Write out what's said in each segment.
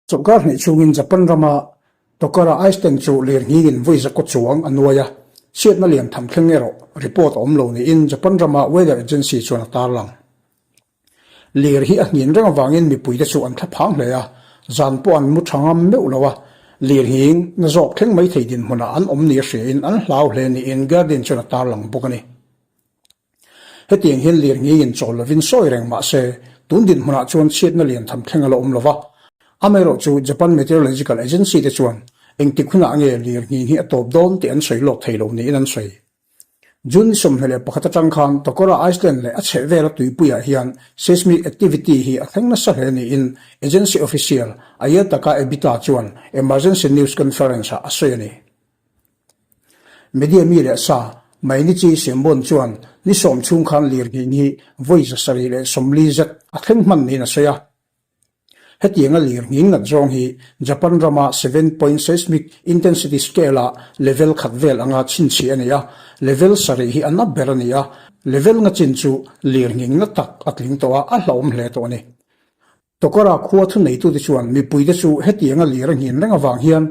Chawlhkar hnih chhungin Japan rama Tokara Iceland chu lirnghingin vawi zakaw chuang a nuai a, chhiatna lian tham thleng erawh report a awm lo niin Japan rama weather agency chuan a tarlang. Lir hi a nghin reng avangin mipuite chu an thlaphang hle a, zan pawh an mu tha ngam meuh lo a, lirnghing na zawk thleng mai thei dinhmunah an awm ni a hriain an hlau hle niin Guardian chuan a tarlang bawk a ni. Hetiang hian lirnghingin chawl lovin sawi reng mah se, tun dinhmunah chuan chhiatna lian tham thleng a la awm lo va. Amaherawhchu Japan Meteorological Agency te chuan engtik hunah nge lirnghing hi a tawp dawn tih an sawi lawk thei lo niin an sawi. June ni 21 atang khan Tokora Iceland leh a chhehvela tuipuiah hian seismic activity hi a thleng nasa hle niin agency official Ayataka Ebita chuan emergency news conference-ah a sawi a ni. Media mi leh sa Mainichi Shimbun chuan ni sawm chhung khan lirnghing hi vawi 740 zet a thleng hman niin a sawi a. Hetianga lirnghing nat zawng hi Japan rama seven point seismic intensity scale-a level khat vel anga chhinchhiah a ni a, level sarih hi a na ber a ni a, level nga chin chu lirnghing na tak a tling tawh a, a hlauhawm hle tawh a ni. Tokara khua thuneitute chuan mipuite chu hetianga lir a nghin reng avang hian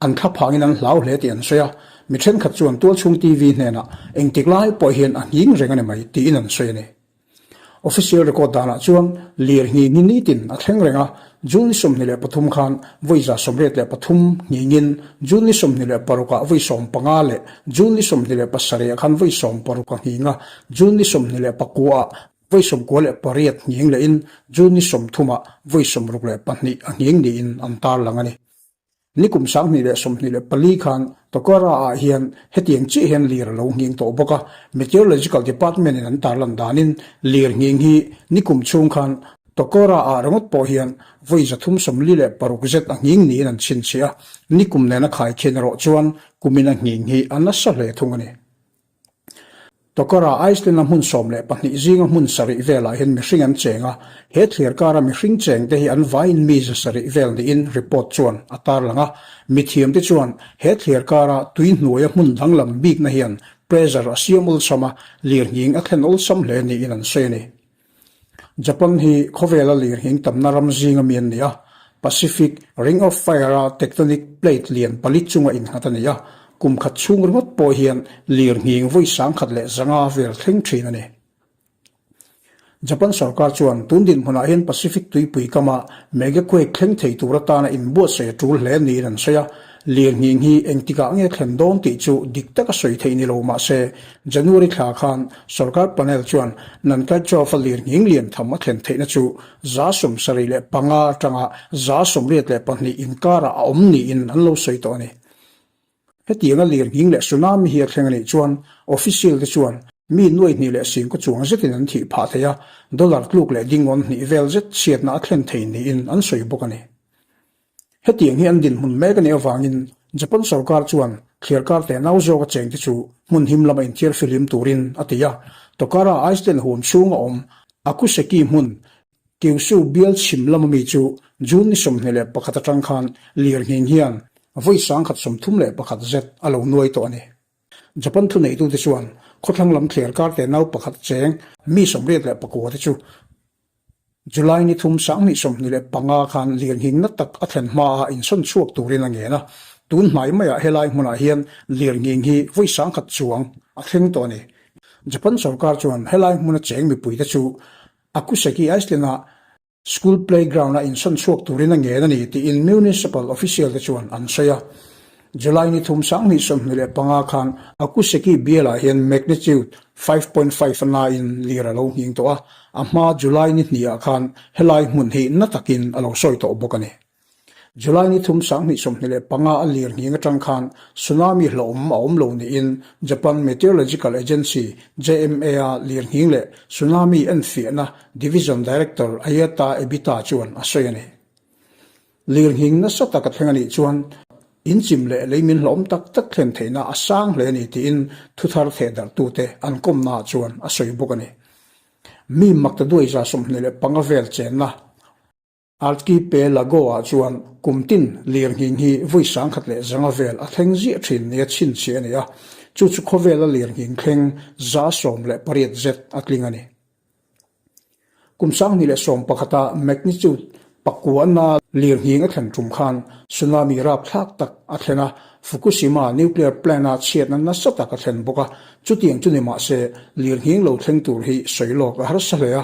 an thlaphangin an hlau hle tih an sawi a, mi thenkhat chuan tualchhung TV hnenah engtik lai pawh hian a nghing reng a ni mai tiin an sawi a ni. Official record danah chuan lir nghi nghi nitin a thleng reng a, June ni 23 khan vawi 83 nghingin June ni 26 ah vawi 15 leh June ni 27 ah khan vawi 60 a nghing a, June ni 29 ah vawi 98 nghing lehin June ni 30 ah vawi 62 a nghing niin an tarlang a ni. Nikum 2024 khan Tokara-ah hian hetiang chiah hian lir a lo nghing tawh bawk a, Meteorological Department-in an tarlan danin lir nghing hi nikum chhung khan Tokara-ah ringawt pawh hian vawi 346 zet a nghing niin an chhinchhiah a, nikum nena khaikhian erawh chuan kumin a nghing hi a nasa hle thung a ni. Tokara Iceland-a hmun 12 zinga hmun sarih velah hian mihring an cheng a, he thlir kara mihring chengte hi an vaiin mi 700 vel niin report chuan a tarlang a. Mithiamte chuan he thlir kara tui hnuaia hmun danglam bikna hian pressure a siam awlsam a, lirnghing a thlen awlsam hle niin an sawi a ni. Japan hi khawvela lirnghing tamna ram zinga mi an ni a, Pacific Ring of Fire-a tectonic plate lian pali chunga innghat a ni a, kum khat chhung ringawt pawh hian lirnghing vawi 1100 vel thleng thin a ni. Japan sorkar chuan tun dinhmunah hian Pacific tuipui kama megaquake thleng thei tur atana inbuatsaih a tul hle niin an sawi a, lirnghing hi engtikah nge thlen dawn tih chu dik taka sawi theih ni lo mahse January thla khan sorkar panel chuan Nankai Chaufa lirnghing lian tham a thlen theihna chu 75 atanga 82 inkarah a awm niin an lo sawi tawh a ni. Hetianga lirnghing leh tsunami hi a thleng a nih chuan official te chuan mi nuai hnih leh singkaw chuang zetin an thih phah thei a, dollar tluk leh dingawn hnih vel zet chhiatna a thlen thei niin an sawi bawk a ni. Hetiang hi an dinhmun mek a nih avangin Japan sorkar chuan thliarkar teh nau zawka chengte chu hmun him lama inthiar fihlim turin a ti a. Tokara Iceland huam chhunga awm Akuseki hmun Kyushu bial chhim lama mi chu June ni 21 atang khan lirnghing hian vawi 1031 zet a lo nuai tawh a ni. Japan thuneitute chuan khawthlang lam thliarkar teh nau pakhat cheng mi 89 te chu July ni thum 2025 khan lirnghing na tak a thlen hmaah insawn chhuak turin a ngen a, tun hnai maiah helai hmunah hian lirnghing hi vawi 1000 chuang a thleng tawh a ni. Japan sorkar chuan helai hmuna cheng mipuite chu Akuseki Iceland-a school playground-a insawn chhuak turin a ngen a ni tiin municipal official te chuan an sawi a. July ni thum 2025 khan Akuseki bialah hian magnitude 5.5 a nain lir a lo nghing tawh a, a hma July ni hnihah khan helai hmun hi na takin a lo sawi tawh bawk a ni. July ni thum 2025 a lir nghing atang khan tsunami hlauhawm a awm lo niin Japan Meteorological Agency, JMA, a lir nghing leh tsunami enfiahna Division Director Ayata Ebita chuan a sawi a ni. Lirnghing nasa tak a thleng a nih chuan inchim leh lei min hlawm tak tak thlen theihna a sang hle a ni tiin thuthar thehdarhtute an kawmnaah chuan a sawi bawk a ni. Mi maktaduai 25 vel chenna Archipelago-ah chuan kum tin lirnghing hi vawi 1100 vel a thleng ziah thin nia chhinchhiah a ni a, chu chu khawvela lirnghing thleng 18 zet a tling a ni. Kum 2011 magnitude. Pakuana lirnghing a thlen tum khan tsunami rapthlak tak a thlen a, Fukushima nuclear plant-a chhiatna nasa tak a thlen bawk a. Chutiang chu ni mah se, lirnghing lo thleng tur hi sawi lawk a harsa hle a.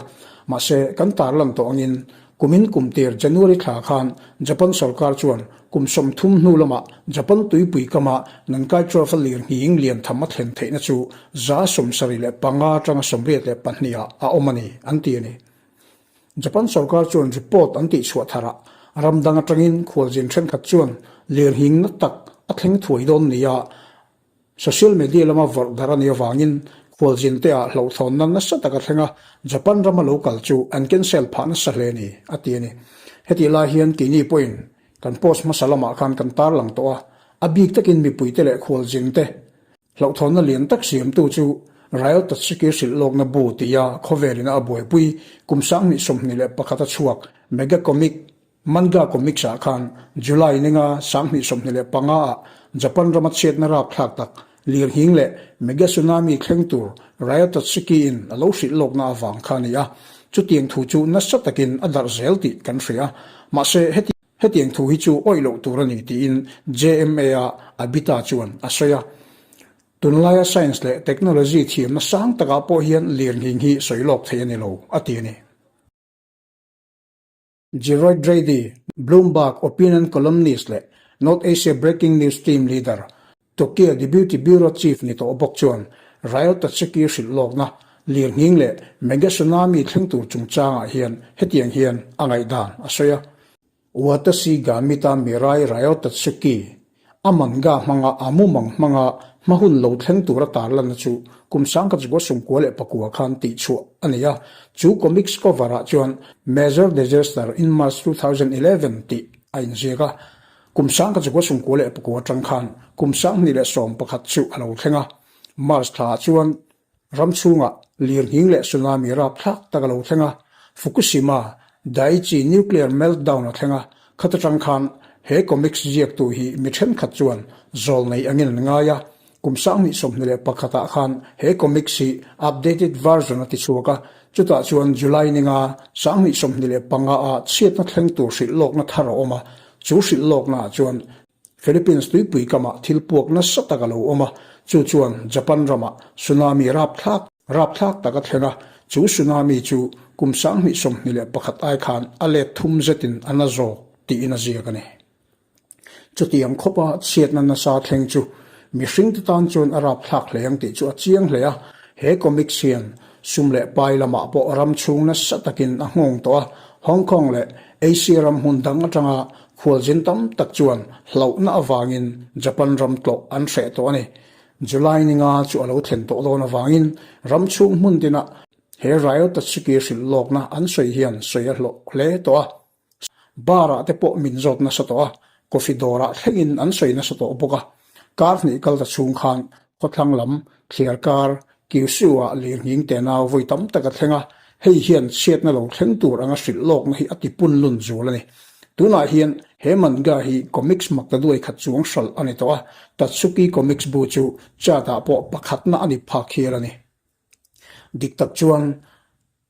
Mahse, kan tarlan tawh angin kumin kumtir January thla khan Japan sorkar chuan kum 30 hnu lamah Japan tuipui kama Nankai Trough-a lirnghing lian tham a thlen theihna chu 75 atanga 82 ah a awm a ni, an ti a ni. Japan sorkar chuan report an tihchhuah tharah ram dang atangin khualzin thenkhat chuan lirnghing na tak a thleng thuai dawn nia social media lama vawrh darh a nih avangin khualzin te ah hlauhthawnna nasa tak a thleng a, Japan rama lo kal chu an cancel phah nasa hle a ni, a ti a ni. Hetih lai hian keini pawhin kan post hmasa lamah khan kan tarlang tawh a, a bik takin mipuite leh khualzin te Hlauhthawnna lian tak siamtu chu Ryo Tatsuki hrilh lawkna bu tia khawvelina a buaipui kum 2021 a chhuak mega comic manga comics ah khan July ninga 2025 ah Japan rama chhiatna rapthlak tak lirnghing leh mega tsunami thleng tur Ryo Tatsuki in a lo hrilh lawkna avang kha a ni a. Chutiang thu chu nasa takin a darh zel tih kan hria. Mahse heti. Hetiang thu hi chu awih loh tur a ni tiin JMA-a Abita chuan a sawi a. Tunlaia science leh technology thiamna sang takah pawh hian lirnghing hi sawi lawk thei a ni lo, a ti a ni. Geroid Brady, Bloomberg opinion columnist leh North Asia Breaking News team leader, Tokyo Deputy Bureau Chief ni tawh bawk chuan Ryo Tatsuki hrilh lawkna lirnghing leh mega tsunami thleng tur chungchangah hian hetiang hian a ngaihdan a sawi a. Watashi ga mita mirai Ryo Tatsuki, a manga hmanga a mumang hmanga hma hun lo thleng tura tarlanna chu kum 1994 khan tihchhuah a ni a, chu comics cover-ah chuan Major Disaster in March 2011 tih a inziak a. Kum 1999 atang khan kum 2011 chu a lo thleng a. March thlaah chuan ram chhungah lirnghing leh tsunami rapthlak tak a lo thleng a, Fukushima Daiichi nuclear meltdown a thleng a, khat atang khan he comics ziaktu hi mi thenkhat chuan zawlnei angin an ngai a. Kum 2021 ah khan he comics hi updated version a ti chhuak a, chutah chuan July ninga 2025 ah chhiatna thleng tur hrilh lawkna thar a awm a, chu hrilh lawkna ah chuan Philippines tuipui kamah thil puak nasa tak a lo awm a, chu chuan Japan ramah tsunami rapthlak rapthlak tak a thleng a, chu tsunami chu kum 2021 ai khan a let thum zetin a na zawk tiin a ziak a ni. Chutiang khawpa chhiatna nasa thleng chu mihringte tan chuan a rapthlak hle ang tih chu a chiang hle a, he comics hian sum leh pai lamah pawh ram chhung nasa takin a nghawng tawh a, Hong Kong leh Asia ram hmun dang atanga khualzin tam tak chuan hlauhna avangin Japan ram tlawh an hreh tawh a ni. July ninga chu a lo thlen tawh dawn avangin ram chhung hmun tinah he Ryo Tatsuki hrilh lawkna an sawi hian sawi a hlawh hle tawh a. Bar ah te pawh min zawt nasa tawh a, coffee dawrah thlengin an sawi nasa tawh bawk a. Kar hnih kal ta chhung khan khawthlang lam thliar kar Kyushu ah lirnghing te nau vawi tam tak a thleng a, hei hian chhiatna lo thleng tur anga hrilh lawkna hi a ti pun lun zul a ni. Tunah hian he manga hi comics maktaduai khat chuang hralh a ni tawh a, Tatsuki Comics bu chu chart ah pawh pakhatna a ni phak hial a ni. Dik tak chuan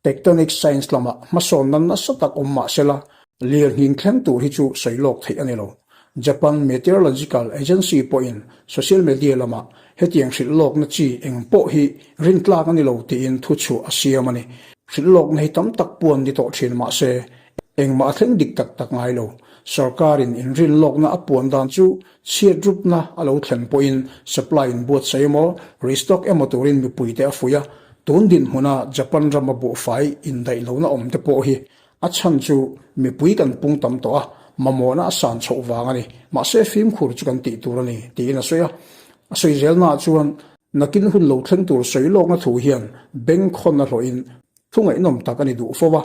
Tectonic science lamah hmasawnna nasa tak awm mah sela, lirnghing thleng tur hi chu sawi lawk theih a ni lo. Japan Meteorological Agency pawhin social media lamah hetiang hrilh lawkna chi eng pawh hi rintlak a ni lo tiin thuchhuah a siam a ni. Hrilh lawkna hi tam tak puan ni tawh thin mah se, engmah a thleng dik tak tak ngai lo. Sorkarin inrin lawkna a puan dan chu Chhiat rupna a lo thlen pawhin supply in buatsaih emaw, restock emaw turin mipuite a fuih a, tun dinhmuna Japan rama buhfai indaih lohna awm te pawh hi a chhan chu mipui kan pung tam tawh a, mamawhna a san chhoh vang a ni. Mahse fimkhur chu kan tih tur a ni, tiin a sawi a. A sawi zelnaah chuan nakin hun lo thleng tur sawi lawkna thu hian bengkhawn a hlawhin Thu ngaihnawm tak a ni duh fo a,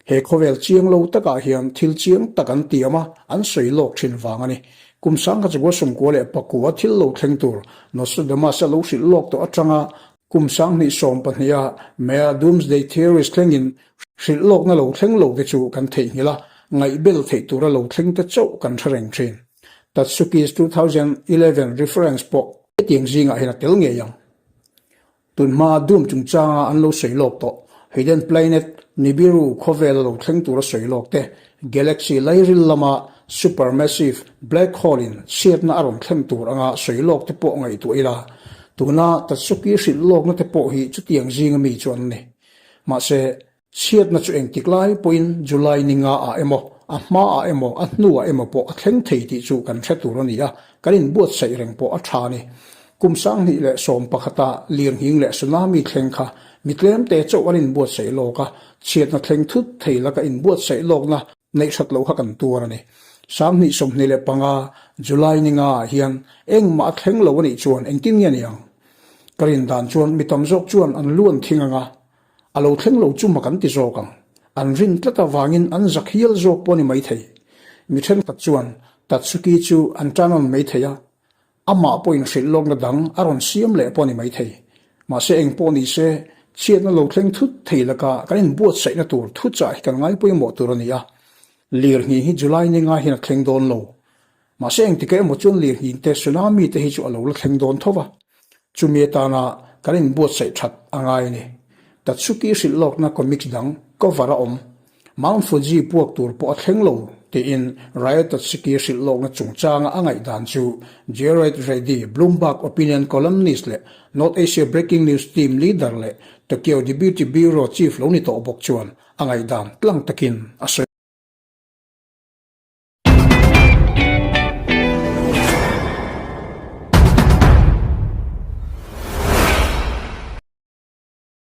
he khawvel chiang lo takah hian thil chiang tak an tiam a, an sawi lawk thin vang a ni. Kum 1994 thil lo thleng tur Nostradamus-a lo hrilh lawk tawh atanga kum 2012-a Maya Doomsday Theorist thlengin hrilh lawkna lo thleng lo te chu kan theihnghilh a, ngaihbel theih tura lo thleng te chauh kan hre reng thin. Tatsuki's 2011 reference pawh hetiang zingah hian a tel ngei ang. Tunhma dum chungchanga an lo sawi lawk tawh. Hidden Planet Nibiru khawvela lo thleng tura sawi lawk te, Galaxy lairil lama supermassive black hole-in chhiatna a rawn thlen tur anga sawi lawk te pawh ngaihtuah ila, tuna Tatsuki hrilh lawkna te pawh hi chutiang zinga mi chu an ni. Mahse, Chhiatna chu engtik lai pawhin July ni nga ah emaw, a hma ah emaw, a hnu ah emaw pawh a thleng thei tih chu kan hre tur a ni a, kan inbuatsaih reng pawh a tha a ni. Kum 2011 a lirnghing leh tsunami thleng kha mi tlemte chauh an inbuatsaih lawk a, chhiatna thleng thut thei laka inbuatsaih lawkna neih hrat loh kha kan tuar a ni. 2025 July ni nga ah hian engmah a thleng lo a nih chuan engtin nge ni ang? Ka rin dan chuan mi tam zawk chuan an lu an thing ang a, A lo thleng lo chu mak an ti zawk ang. An rin tlat avangin an zak hial zawk pawh a ni maithei. Mi thenkhat chuan Tatsuki chu an tan awn maithei a, amah pawhin hrilh lawkna dang a rawn siam leh pawh a ni maithei. Mahse eng pawh ni se, chhiatna lo thleng thut thei laka kan inbuatsaihna tur thuchah hi kan ngai pawimawh tur a ni a. Lirnghing hi July ni nga hian a thleng dawn lo. Mahse engtikah emaw chuan lirnghing te tsunami te hi chu a lo la thleng dawn tho va. Chumi atana kan inbuatsaih that a ngai a ni. Tatsuki hrilh lawkna comics dang cover a awm. Mount Fuji puak tur pawh a thleng lo tiin Ryo Tatsuki hrilh lawkna chungchanga a ngaihdan chu Gerard Reddy, Bloomberg opinion columnist leh North Asia Breaking News team leader leh Tokyo Deputy Bureau Chief lo ni tawh bawk chuan a ngaihdan tlang takin a sawi.